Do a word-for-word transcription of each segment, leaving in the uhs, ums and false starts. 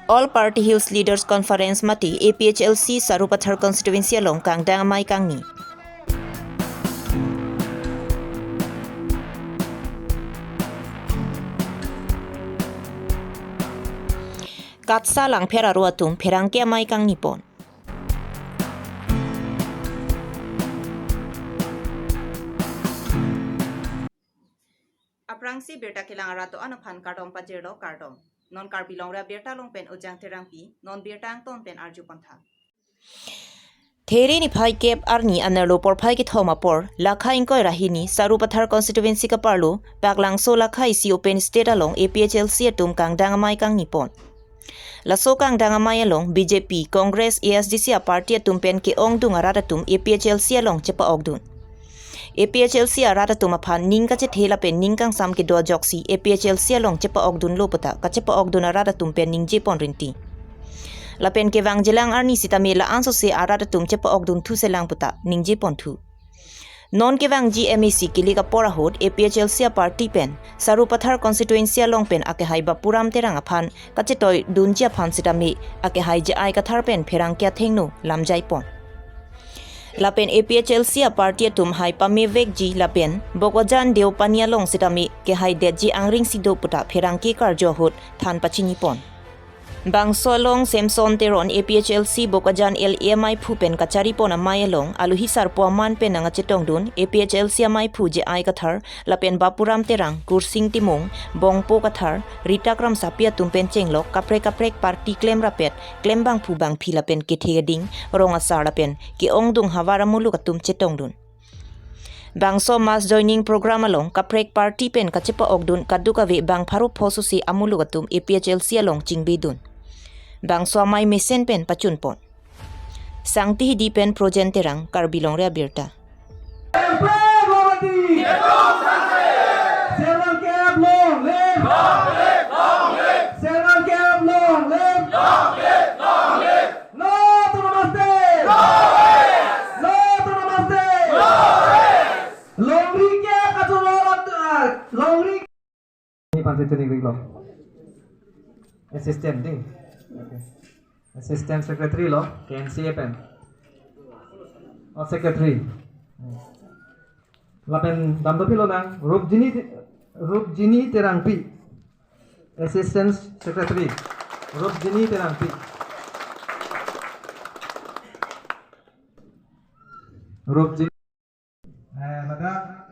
All Party Hills Leaders Conference mate A P H L C Sarupathar Constituency along kangdang amei kangni. KATSSA langpher aro atum pherangke amei kangni pon. Aphrangsi birta kelang arat do-an aphan kardom pajirlo, kardom. Non Karbi Longri Abirta along pen Ujang Terangpi, non birta angton pen arju pontha. There niphai kep arni anerlo porphai kethom apor, lakha ingkoi ra hini Sarupathar Constituency kaparlo, Baklangso lakha isi open stage along A P H L C atum kangdang amei kangni pon. Laso kangdang amei along B J P, Congress, A S D C a-party atum pen ke-ongdung arat atum A P H L C along chepa-okdun. A P H L C arat atum aphan ning kachethe lapen ning kangsam kedo ajoksi A P H L C along chepa-okdunlo puta kachepa-okdun arat atum pen ningje pon rinti. Lapen kevangjilang arni sitame la-an sose arat atum chepa-okdunthu selang puta ningje ponthu. Non kevangji M A C kilik apor ahut A P H L C a-party pen Sarupathar Constituency along pen akehai Bapuram Terang aphan kachetoidunji aphan sitame akehai J I Kathar pen pherangke athengno lamjai pon. Lapen A P H L C a-party atum hai pamevekji lapen Bokajan Deopani along sitame kehaidetji angring si do puta pherangke karju ahut than pachini pon. Bangso along Samson Teron A P H L C Bokajan L A amaiphu pen kachari pon amei along aluhi sarpo aman pen nangkachetongdun A P H L C amaiphu J I Kathar lapen Bapuram Terang, Kursing Timung, Bongpo Kathar, Rita Kramsapi atum pen chenglok kaprek kaprek party klem rapet, klem bangphu bangphi lapen kethe keding, rong asar lapen ke-ongdung havar amuluk atum chetongdun. Bangso mass joining program along kaprek party pen kachepa-okdun kadokave bang pharo pho sose amuluk atum A P H L C along chingbedun. Bangso amei mesen pen pachun pon. Sangti Hidi pen Projen Terang, Karbi Longri Abirta. Seven K F long live! Seven K F long live! No to namaste! No to namaste! Longri ke kachoro, ah, longri. Ini pansi tuning ring lo. Assistant ding. Okay. Assistant Secretary lo, K N C A pen. Oh, Secretary. Lapen damdo pilo nang, Rupjini, Rupjini Terangpi. Assistant Secretary, Rupjini Terangpi. Rupjini. Eh, ladak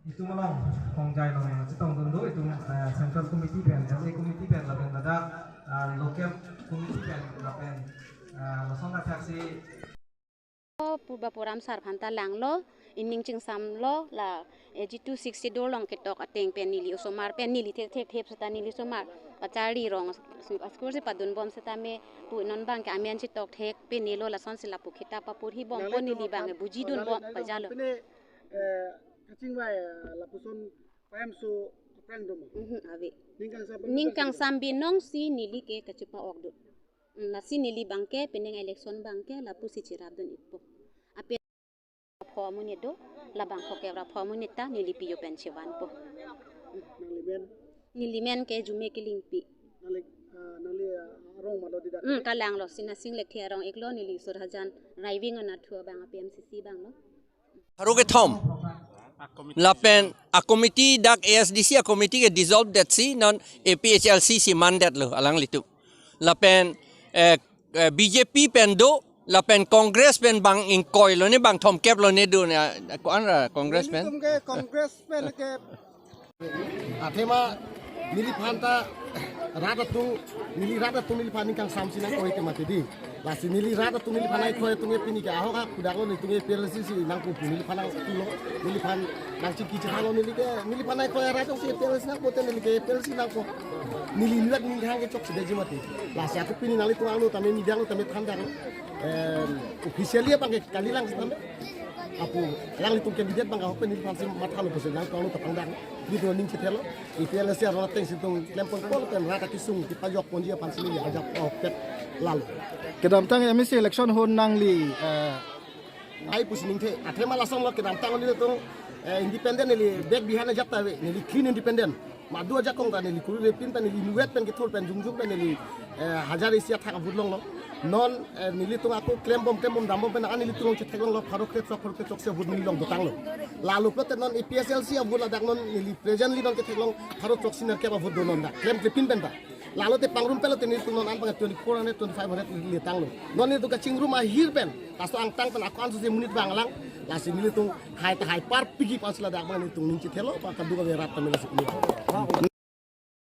itum along kongjai along chetongdun do itum, eh, Central Committee pen, L A Committee pen, lapen ladak, eh, Local Committee pen, lapen, eh, lason athak si. Pu Bapuram sar aphan ta langlo, ining chingsamlo, la A G two six Schedule along ketok ateng pen neli osomar pen neli thek thek thep seta neli osomar kachari rong as-, askur si padun bom setame pu non bang ke amen chetok thek pen nelo, lason si lapu kheta papur hi bom po neli bang ke bujidun bom pajalo. Pine, eh, kachingvai, eh, lapuson payam so aphrang doma. Mhm, ave. Ning kangsam, ning kangsam binong si neli ke kachepa-okdun. Mm, lasi neli bang ke penang election bang ke lapu si cherapdun ikpo. Ape pho amonit do, labang pho kevra pho amonit ta neli P U pen chevanpo. Nangli men? Neli men ke Jume Kilingpi. Nangli, ah, nangli, ah, arong malo didak? Hmm, kalanglo, Sinasing Lekthe arong iklo, neli Surhajan Raiving anatthu abang a-P M C C abang lo. Pharo kethom. Lapen a-committee dak A S D C a-committee ke dissolve detsi non A P H L C si mandetlo alanglitum. Lapen, eh, eh, B J P pen do, lapen Congress pen bang ingkoi lo ne, bang thomkep lo ne do ne, ah, ko-an ra Congress pen? Nelitum ke Congress pen ke. Athema neliphan ta rat atum, neli rat atum neliphan ning kangsam si nangkoi tema tidi. Lasi neli rat atum neliphan nangkoi atum ke pini ke ahok ha kudak lo nelitum ke A P H L C si nangkoi pu neliphan nangkoi lo, neliphan nangchingki chethang lo neli ke, neliphan nangkoi rat atum si A P H L C nangkoi te neli ke A P H L C nangkoi. Neli nilak ning hang ke chok si daji mati. Lasi atuk pini nanglitum angno tame media angno tame thandang. Em, officially abang ke kalilang setame. Apu, alanglitum candidate bang ahok pen neliphan si mathalo pusi nangtum angno ta pangdang. Nelitum ning chethelo. A P H L C aron ateng si itum klem pon pon pen rat akesung kepajok ponji aphan si neli ajak ahok pet lalo. Kedamtang M A C election ahut nangli, eh, ai pusi ningthe, athema lason lo kedamtang nelitum, eh, independent neli back behind ajak ta ave, neli clean independent. Madu ajakong ta neli kuri repin pen neli nuet pen kethur pen jungjung pen neli, eh, hajar isi athak avote longlo. Non, eh, nelitum ako klembom klembom dambom pen an nelitum along chetheklonglo pharo kre throk pharo kre throk si avote neli long dotanglo. Lalo pulote non A P H L C avote ladak non neli presently non chetheklong pharo throksi nerkep avote do non dak klem klepin pen ta. Lalo te pangrum pelo te nelitum non an bang twenty-four hundred, twenty-five hundred neli letanglo. Non nelitum kachingrum ahir pen laso angtang pen ako anso si monit bang lang. Lasi nelitum hai ta hai par pigi pan sila dak bang nelitum ning chethelo pa kaduk ave rat ta mila sukni.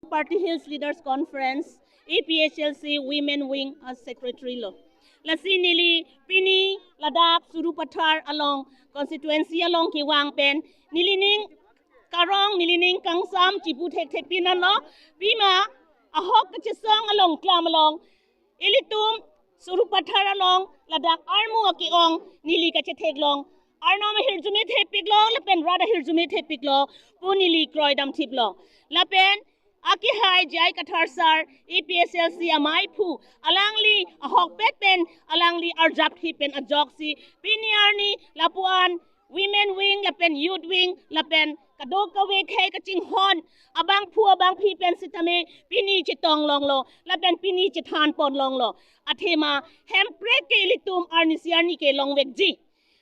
Party Hills Leaders Conference, A P H L C Women Wing a Secretary lo. Lasi neli pini ladak Sarupathar along constituency along kevang pen nelining karong nelining kangsam chipu thekthepin anlo, pima ahok kachesong along klam along ilitum Sarupathar along ladak armu ake-ong neli kachetheklong. Arnam ahirjume thepiklo lapen rat ahirjume thepiklo pu neli kroidam thiplo. Lapen akehai J I Kathar sir A P H L C amei aphu alangli ahokpet pen alangli arjap thip pen ajoksi pini arni lapuan Women Wing lapen Youth Wing lapen kadokave khei kachinghon abangphu abangphi pen sitame pini chetong longlo lapen pini chethan pon longlo. Athema hemprek ke ilitum arnisi arni ke longvekji.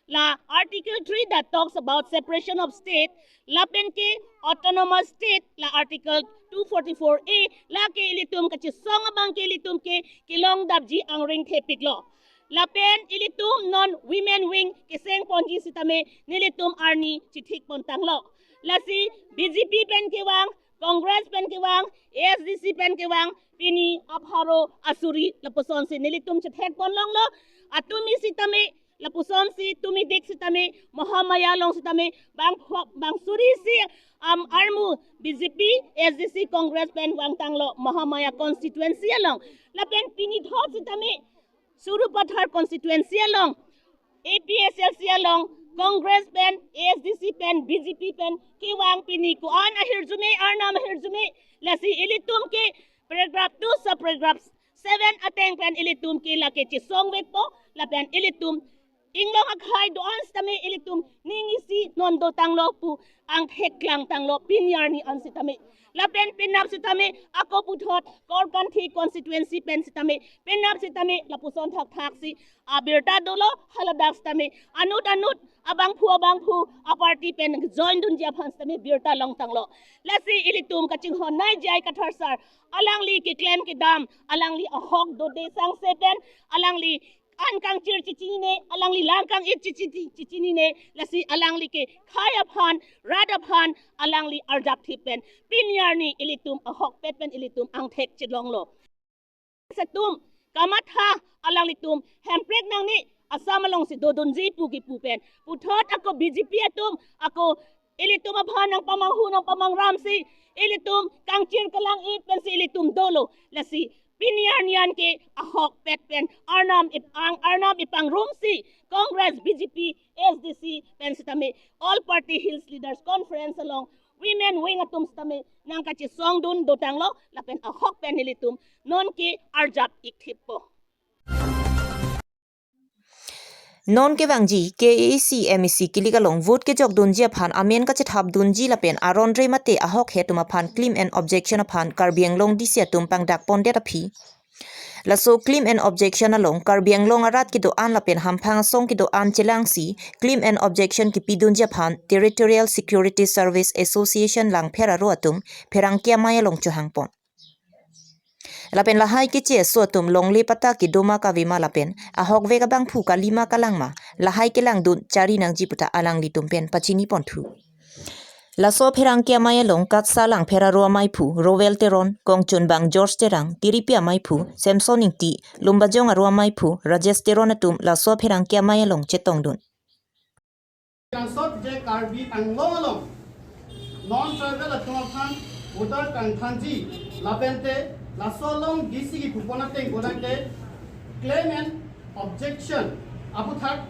La Article three that talks about separation of state, lapen ke autonomous state, la Article two forty-four A, lake ilitum kachesong abang ke ilitum ke kelong dapji angring thepiklo. Lapen ilitum non Women Wing keseng ponji sitame nelitum arni chithik pontanglo. Lasi B J P pen kevang, Congress pen kevang, A S D C pen kevang, pini apharo asuri lapuson si nelitum chethek pon longlo. Atumi sitame lapuson si tumidik sitame Mahamaya along sitame bang pho-, bang suri si, um, armu B J P, A S D C, Congress pen vangtanglo Mahamaya constituency along. Lapen pini thot sitame Sarupathar constituency along, A P H L C along, Congress pen, A S D C pen, B J P pen kevang pini ko-an ahirjume, arnam ahirjume. Lasi ilitum ke paragraph two sub paragraph seven ateng pen ilitum ke lake chesongvekpo lapen ilitum inglong akhai do-an sitame ilitum ning isi non dotanglo pu angthek klangtanglo pini arni an sitame. Lapen penap sitame ako puthot Korkanthi constituency pen sitame penap sitame lapuson thakthak si abirta dolo. Haladak sitame anut anut abangphu abangphu aparty pen join dunji aphan sitame birta longtanglo. Lasi ilitum kachinghon nei J I Kathar sir alangli keklem kedam alangli ahok dode sangse pen alangli an kangchir chechinine, alangli lang kang-it chechi-, chechinine, lasi alangli ke khei aphan, rat aphan alangli arjap thip pen pini arni ilitum ahokpet pen ilitum angthek chelonglo. Setum kamatha alanglitum hemprek nangne Assam along si dodunji pu kipu pen puthot ako B J P atum ako ilitum aphan nangpamanghu nangpamangram si ilitum kangchir kalang-it pensi ilitum dolo. Lasi pini arni an ke ahokpet pen arnam ip-, ang arnam ipangrum si Congress, B J P, A S D C pen sitame All Party Hills Leaders Conference along Women Wing atum sitame nangkachesongdun dotanglo lapen ahok pen nelitum non ke arjap ik thippo. Non kevangji K A A C M A C kilik along vote kejokdunji aphan amen kachethapdunji lapen aron re mate ahok he atum aphan claim and objection aphan Karbi Anglong D C atum pangdak pondet aphi. Laso claim and objection along Karbi Anglong arat kedo-an lapen hamphang asong kedo-an chelangsi claim and objection kipidunji aphan Territorial Security Service Association Langpher aro atum pherangke amei along chohangpon. Lapen lahai keche aso atum longle patta kedo ma kave ma lapen ahokvek abangphu kali ma kalang ma lahai kelangdun chari nangji puta alanglitum pen pachini ponthu. Laso pherangke amei along KATSSA Langpher aro ameiphu Rowel Teron, kongchunbang George Terang, Tiripi ameiphu Samson Ingti, Lumbajong aro ameiphu Rajesh Teron atum laso pherangke amei along chetongdun. Kangsot je Karbi Anglong along non tribal atum aphan voter kangthanji lapente laso along D C kipupon ateng konate claim and objection aputhak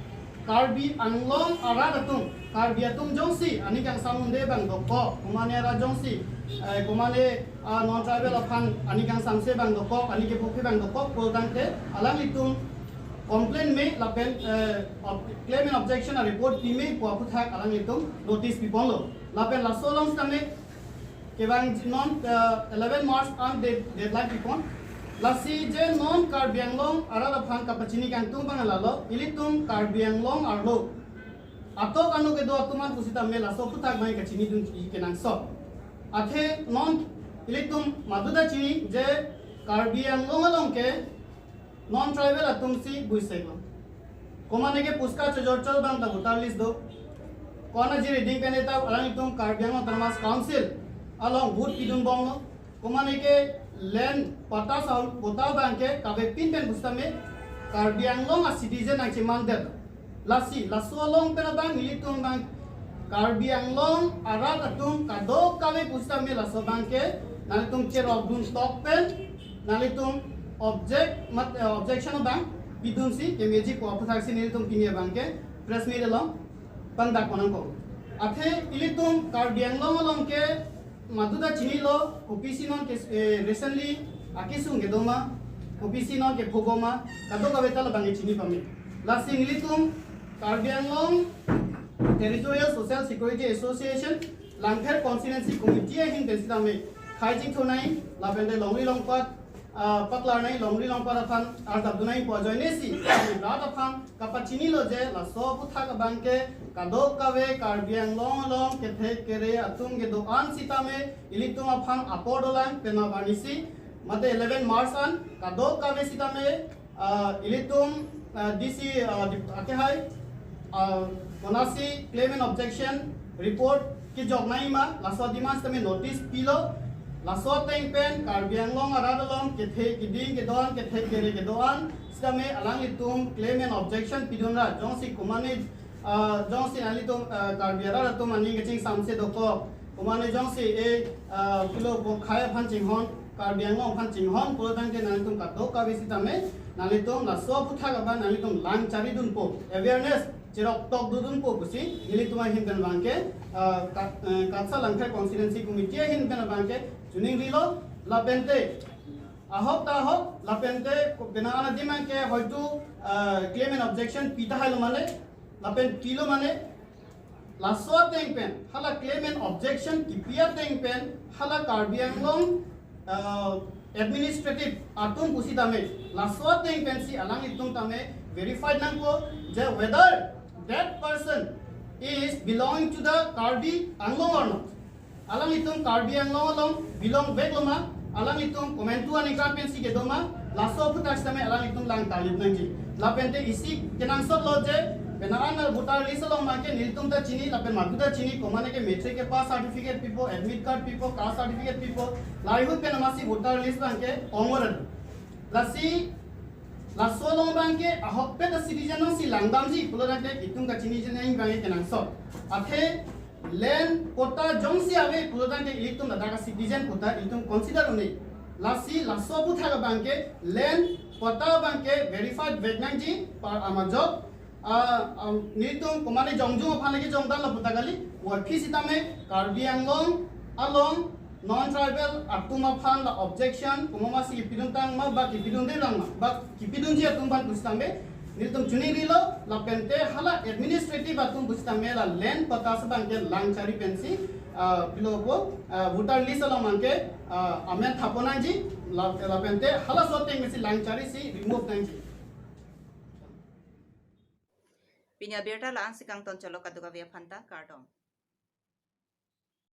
Karbi Anglong arat atum, Karbi atum jongsi ani kangsam unde bang dokok, komane arat jongsi, eh, komane, ah, non tribal aphan ani kangsamse bang dokok, ani kepokhe bang dokok pulotangte alanglitum complain me lapen, eh, ob-, claim and objection a report pime pu aputhak alanglitum notice piponlo. Lapen laso along sitame kevang non, eh, eleven March an dead-, deadline pipon. Lasi je non Karbi Anglong arat aphan kapachini kangtung abang lalo, ilitum Karbi Anglong arlo atok anu kedo atum aphan pusitame laso aphuthak abang kachinidun kenangsot. Athe non ilitum maduta chini je Karbi Anglong along ke non tribal atum si buisek lo. Komane ke puska chojor chol abang ta voter list do. Kona ji reading pen eta alanglitum Karbi Anglong Autonomous Council along vote pidun bomlo. Komane ke land patta sal patta abang ke kavepin pen pusitame Karbi Anglong a citizen nangchemandet. Lasi laso along pen abang ilitum abang Karbi Anglong arat atum kadokave pusitame laso abang ke nanglitum cherokdun tok pen nanglitum object mat, eh, objection abang pidunsi kemeji pu aphuthak si nelitum pini abang ke press meet along pangdak ponangkok. Athe ilitum Karbi Anglong along ke maduta chinilo, kopisi non ke, eh, recently akesung kedo ma, kopisi non kepho bom ma, kadokave ta labang ke chini pame. Lasi nelitum Karbi Anglong Territorial Social Security Association Langpher Constituency Committee ahin pen sitame khei chingthurnei, lapente longri longpat, ah, paklarnei, longri longpat aphan ardap dunnei pu ajoine si rat aphan kapachinilo je laso aphuthak abang ke kadokave Karbi Anglong along kethek kere atum kedo-an sitame ilitum aphan apor dolang pen abang isi mate eleven March an kadokave sitame, ah, ilitum, ah, D C, ah, di-, ake hai, ah, konasi claim and objection report kejoknei ma, laso adim an sitame notice pilo, laso ateng pen Karbi Anglong arat along kethe kiding kedo-an kethek kere kedo-an sitame alanglitum claim and objection pidun ra, jongsi komane, ah, jongsi nanglitum, ah, Karbi arat atum aning kachingsamse dokok, komane jongsi e, ah, pilo pu khei aphan chinghon, Karbi Anglong aphan chinghon pulo tangte nanglitum kadokave sitame nanglitum laso aphuthak abang nanglitum lang charidunpo, awareness cherok tok dodunpo pusi nelitum ahin pen abang ke, ah, Kat-, eh, Katsa Langpher Constituency Committee ahin pen abang ke chiningrilo. Lapente ahok ta ahok, lapente ko-, penang an adim abang ke hoitu, ah, claim and objection pi tahai lo mane, lapen pilo mane, laso ateng pen hala claim and objection kipi ateng pen hala Karbi Anglong, ah, administrative atum pusitame laso ateng pensi alanglitum tame verified nangpo je whether that person is belonging to the Karbi Anglong or not. Alanglitum Karbi Anglong along belong vek lo ma, alanglitum komantu aningkan pensi kedo ma, laso aphuthak sitame alanglitum lang talip nangji. Lapente isi kenangsot lo je, penang an voter list along abang ke nelitum ta chini, lapen maduta chini, komane ke matric kepass certificate pipo, admit card pipo, caste certificate pipo, lahei ahut pen amatsi voter list abang ke ongor. Lasi laso along abang ke ahokpet a citizen along si langdamji pulo tangte itum kachiniji nang abang ke kenangsot. Athe land patta jongsi ave pulo tangte ilitum ladak a citizen patta ilitum consider un-e. Lasi laso aphuthak abang ke land patta abang ke verified vek nangji par amajok. Ah, um, nelitum komane jongjung aphan lagi jongdan lo puta kali, waphi sitame Karbi Anglong along non tribal atum aphan la objection komat masi kipidun tang ma ba kipidunde lang ma ba kipidunji atum aphan pusitame nelitum chiningrilo, lapente hala administrative atum pusitame la land patta abang ke lang chari pensi, ah, pilo pu, ah, voter list along abang ke, ah, amen thapo nangji, la, lapente halaso ateng pensi lang chari si remove nangji. Pini abirta la-an si kangton cholo, kadokave aphanta kardom.